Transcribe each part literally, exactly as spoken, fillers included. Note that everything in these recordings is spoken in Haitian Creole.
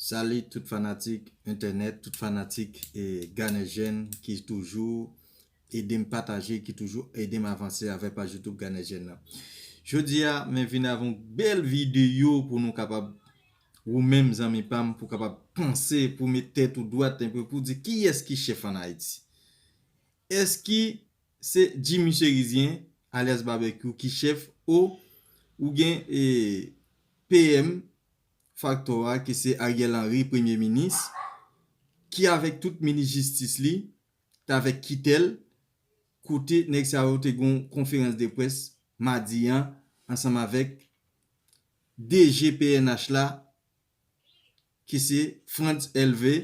Salut tout fanatik entènèt, tout fanatik e Ganèjèn ki toujou ede m pataje, ki toujou ede m avanse avèk paj YouTube Ganèjèn nan. Jodi a, mwen vin avèk yon bèl videyo pou nou kapab, ou menm zanmi pa m, pou kapab panse, pou met tèt ou dwat enpe, pou di kiyès ki chèf ann Ayiti. Èske se Jimmy Chérisier, alyas Babekyou, ki chèf, o ou gen e, P M fakto a, ki se Ariel Henry, premye minis, ki avèk tout minis jistis li, t avèk Kittel, kote nèg sa yo te gen yon konferans de près madi a, ansanm avèk D G P N H la, ki se Frantz Elvé,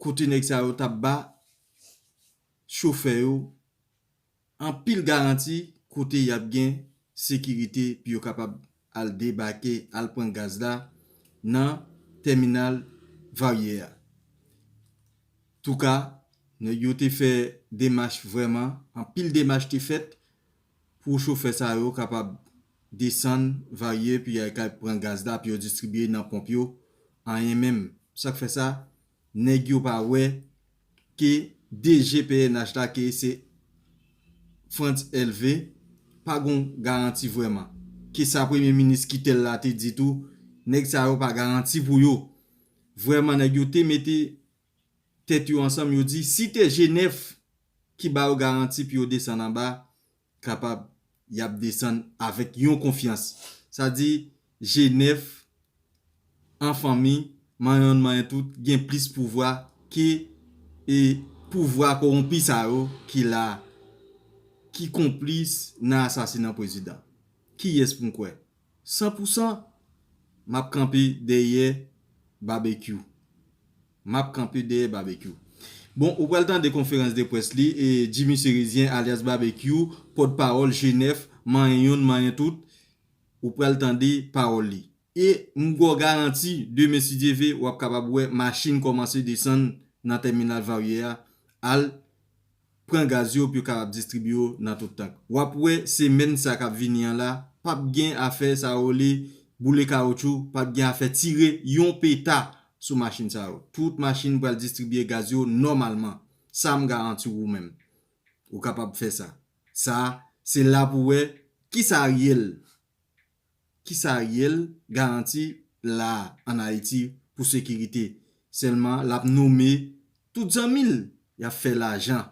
kote nèg sa yo t ap ba chofè yo anpil garanti kote y ap gen sekirite pou yo kapab al debake, al pran gaz la nan tèminal Varye a. Touka, nèg yo te fè demach vrèman, anpil demach te fèt pou chofè sa yo kapab desann Varye, pou y al ka pran gaz la, pou yo distribiye nan ponp yo, anyen menm. Sa k fè sa, nèg yo pa wè ke D G P N H la, ke se Frantz Elvé, pa gon garanti vrèman. Ke sa premye minis Kittel la te di tou, nèg sa yo pa garanti pou yo. Vrèman, nèg yo te mete tèt yo ansanm, yo di, si te G nèf ki ba yo garanti pou yo desann anba, kapab y ap desann avèk yon konfyans. Sa di, G nèf, an fanmi, manyen youn, manyen tout, gen plis pouvwa ke e pouvwa kowonpi sa yo ki la, ki konplis nan asasina prezidan. Kiyès pou m kwè? San pou san, m ap kanpe dèyè Babekyou. M ap kanpe dèyè Babekyou. Bon, ou pral tande konferans de près li, e Jimmy Chérisier, alyas Babekyou, pòtpawòl G nèf, manyen youn, manyen tout, ou pral tande pawòl li. E m ba w garanti, demen, si Dye ve, w ap kapab wè machin kòmanse desann nan tèminal Varye a, al pran gaz yo pou yo kapab distribiye yo nan tout tank. W ap wè semèn sa k ap vini an la, p ap gen afè sa yo rele boule kawotchou, p ap gen afè tire yon peta sou machin sa yo. Tout machin pral distribiye gaz yo nòmalman. Sa m garanti w ou menm. Ou kapab fè sa. Sa, se la pou wè kisa Ariel, kisa Ariel garanti la ann Ayiti pou sekirite. Sèlman, l ap nome tout zanmi l. Y ap fè lajan.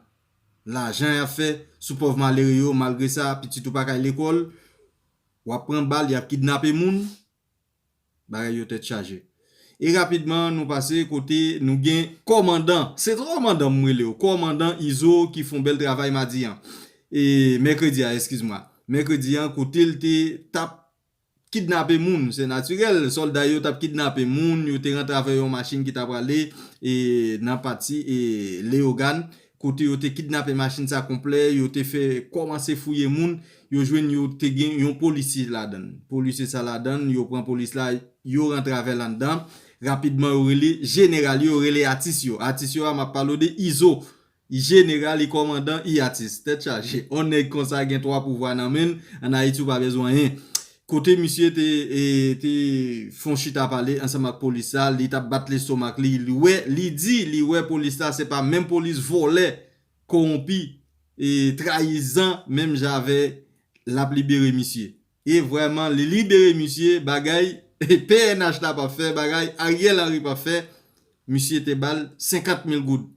Lajan y ap fè sou pòv malere yo, malgre sa, pitit ou pa kay lekòl, w ap pran bal, y ap kidnape moun, bagay yo tèt chaje. E rapidman, nou pase kote nou gen kòmandan, se kòmandan m rele w, kòmandan Izo ki fè yon bèl travay madi an. E mèkredi a, eskiz mwa. Mèkredi an, kote l te t ap kidnape moun, se natirèl, sòlda yo t ap kidnape moun, yo te rantre avè yon machin ki t ap prale e, nan pati e, Leyogàn, kote yo te kidnape machin sa konplè, yo te fè kòmanse fouye moun, yo jwenn yo te gen yon polisye ladan l. Polisye sa ladan l, yo pran polis la, yo rantre avè l anndan. Rapidman, yo rele jeneral yo, yo rele atis yo. Atis yo a, m ap pale w de Izo. I jeneral, i kòmandan, i atis. Tèt chaje. On nèg konsa gen twa pouvwa nan men l, ann Ayiti ou pa bezwen anyen. Kote misye te, e, te fè yon chita pale ansanm ak polis la, li t ap bat lestomak li, li wè, li di, li wè polis la se pa menm polis vòlè, kowonpi, e, trayizan, menm jan avè l ap libere misye. E vrèman, li libere misye, bagay P N H la p ap fè, bagay Ariel Henry p ap fè, misye te ba l senkant mil goud.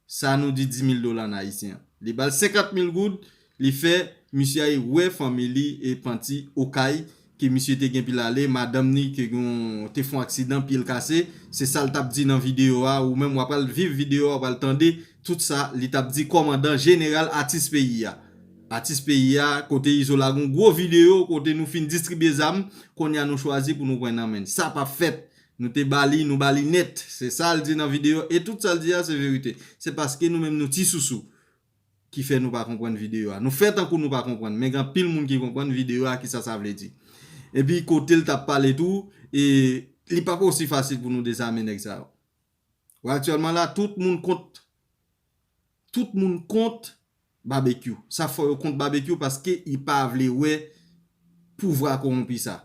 Sa nou di dis mil dola an ayisyen. Li ba l senkant mil goud, li fè misye al wè fanmi li e panti Okay, ke misye te gen pou l ale, madanm ni ke gen, te fè yon aksidan, pye l kase. Se sa l t ap di nan videyo a, ou menm w ap al viv videyo a, w ap al tande tout sa li t ap di kòmandan jeneral atis peyi a. Atis peyi a, kote Izo lage yon gwo videyo, kote nou fin distribye zam, kounye a nou chwazi pou nou pran nan men l. Sa p ap fèt. Nou te ba li, nou ba li nèt. Se sa l di nan videyo, e tout sa l di a se verite. Se paske nou menm nou ti sousou ki fè nou pa konprann videyo a. Nou fè tankou nou pa konprann, men gen anpil moun ki konprann videyo a, kisa sa vle di. Epi kote l t ap pale tou, e li p ap osi fasil pou nou dezame nèg sa yo. Aktyèlman la, tout moun kont, tout moun kont Babekyou. Sa fè yo kont Babekyou paske i pa vle wè pouvwa kowonpi sa.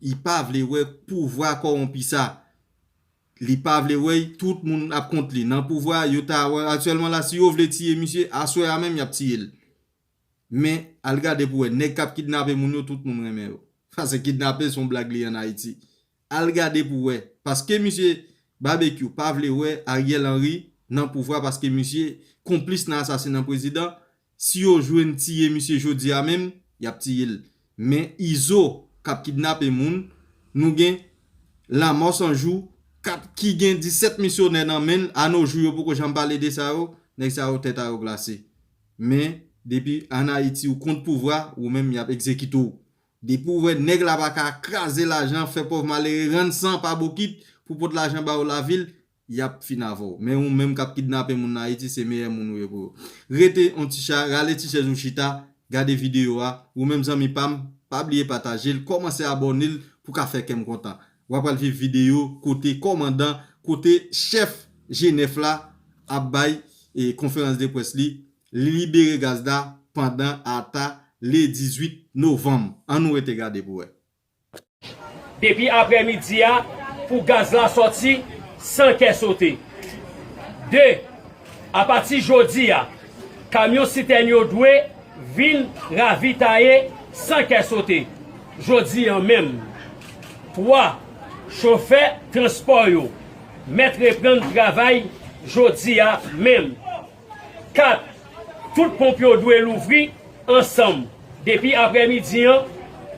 I pa vle wè pouvwa kowonpi sa. Li pa vle wè y, tout moun ap kont li. Nan pouvwa, yo ta wè aktyèlman la, si yo vle tiye misye, aswè a menm, y ap tiye l. Men, al gade pou wè, nèg k ap kidnape moun yo, tout moun renmen yo. Paske kidnape se yon blag li ann Ayiti. Al gade pou wè. Paske misye Babekyou pa vle wè Ariel Henry nan pouvwa, paske misye konplis nan asasina prezidan. Si yo jwenn tiye misye jodi a menm, y ap tiye l. Men Izo k ap kidnape moun, nou gen Lanmò San Jou k ap, ki gen disèt misyonè nan men l, a no jou yo poko janm pale de sa yo, nèg sa yo tèt a yo glase. Men, depi ann Ayiti ou kont pouvwa, ou menm y ap egzekite w. Depi w wè nèg la pa ka kraze lajan, fè pòv malere rann san pa bokit pou pot lajan ba yo lavil, y ap fin avè w. Men ou menm k ap kidnape moun nan Ayiti, se meyè moun ou ye pou yo. Rete yon ti cha, rale ti chèz ou chita, gade videyo a. Ou menm zanmi pa m, pa bliye pataje l, kòmanse abòne l pou ka fè kè m kontan. W ap pral viv videyo kote kòmandan, kote chèf G nèf la ap bay e konferans de près li, li libere gaz la pandan ata le dizuit novanm. Ann nou rete gade pou wè. Depi aprèmidi a pou gaz la sòti san kè sote. De, apati jodi a, kamyon sitèn yo dwe vin ravitaye san kè sote jodi a menm. Twa, chofè transpò yo mèt reprann travay jodi a menm. Kat, tout ponp yo dwe louvri ansanm depi aprèmidi an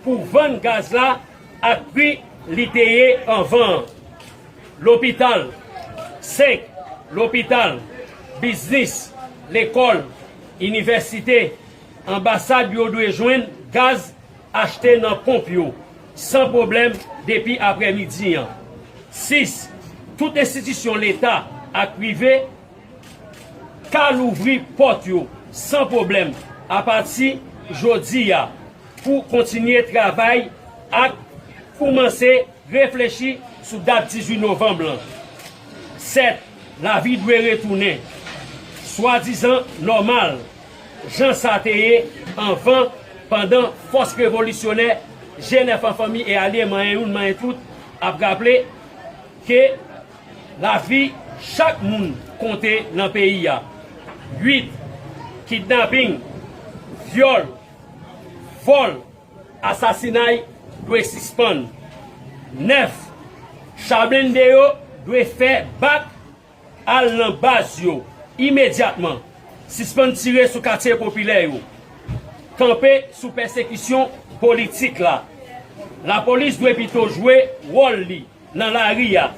pou vann gaz la ak pri li te ye anvan an. Lopital, senk, lopital, biznis, lekòl, inivèsite, anbasad yo dwe jwenn gaz achte nan ponp yo san pwoblèm depi aprèmidi an. Sis, tout enstitisyon leta ak prive ka louvri pòt yo san pwoblèm apati jodi a pou kontinye travay ak koumanse reflechi sou dat dizuit novanm lan. Sèt, lavi dwe retounen swadizan nòmal, jan sa te ye anvan, pandan fòs revolisyonè G nèf an fanmi e alye manyen youn manyen tout ap raple ke lavi chak moun konte nan peyi a. Uit, kidnaping, vyòl, vòl, asasinay dwe sispann. Nèf, cha blende yo dwe fè bak al nan baz yo imedyatman. Sispann tire sou katye popilè yo. Kanpe sou pèsekisyon politik la. Lapolis dwe pito jwe wòl li nan lari a,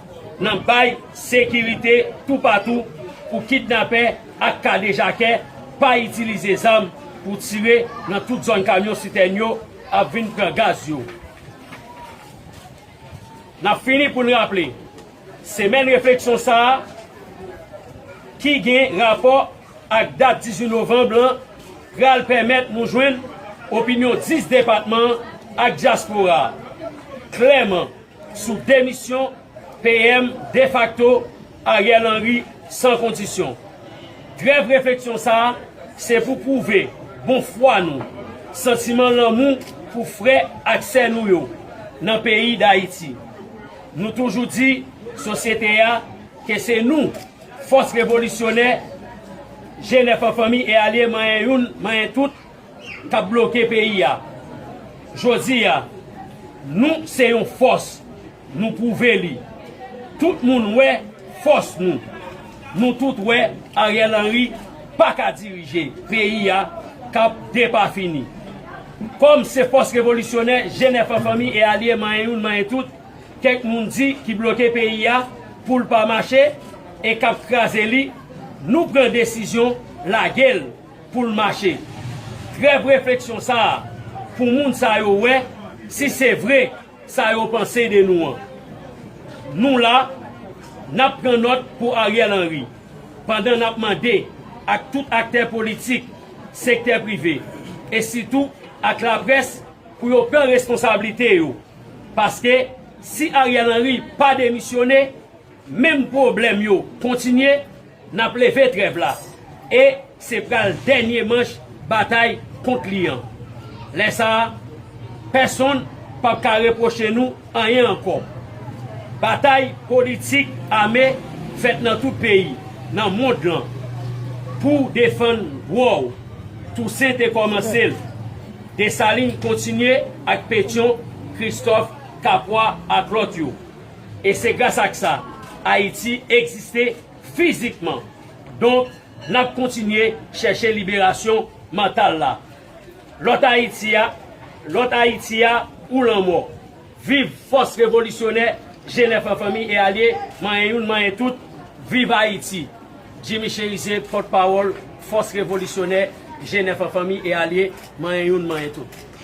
nan bay sekirite toupatou pou kidnapè ak kadejakè pa itilize zam pou tire nan tout zòn kamyon sitèn yo ap vin pran gaz yo. N ap fini pou n raple, semèn refleksyon sa a ki gen rapò ak dat dizuit novanm lan pral pèmèt nou jwenn opinyon dis depatman an ak dyaspora a klèman sou demisyon P M defakto Ariel Henry san kondisyon. Trèv refleksyon sa a se pou pwouve bon fwa nou, santiman lanmou pou frè ak sè nou yo nan peyi Dayiti. Nou toujou di sosyete a ke se nou, fòs revolisyonè G nèf an fanmi e alye manyen youn, manyen tout, k ap bloke peyi a. Jodi a, nou se yon fòs, nou pwouve li. Tout moun wè fòs nou. Nou tout wè Ariel Henry pa ka dirije peyi a k ap depafini. Kòm se fòs revolisyonè G nèf an fanmi e alye manyen youn manyen tout, kèk moun di ki bloke peyi a pou l pa mache e k ap kraze li, nou pran desizyon lage l pou l mache. Trèv refleksyon sa a pou moun sa yo wè si se vre sa yo panse de nou an. Nou la, n ap pran nòt pou Ariel Henry, pandan n ap mande ak tout aktè politik, sektè prive, e sitou ak laprès pou yo pran responsablite yo. Paske si Ariel Henry pa demisyone, menm pwoblèm yo kontinye, n ap leve trèv la. E se pral dènye manch batay kont li an. Lè sa a, pèsonn p ap ka repwoche nou anyen ankò. Batay politik ame fèt nan tout peyi, nan mond lan, pou defann dwa w. Tousen te kòmanse l. Desalin kontinye ak Petyon, Kristòf, Kapwa ak lòt yo. E se gras ak sa, Ayiti egziste fizikman. Donk, n ap kontinye chèche liberasyon mantal la. Lòt Ayiti a, lòt Ayiti a ou lanmò. Viv fòs revolisyonè G nèf an fanmi e alye, manyen youn, manyen tout. Viv Ayiti! Jimmy Chérizier, pòtpawòl fòs revolisyonè G nèf an fanmi e alye, manyen youn, manyen tout.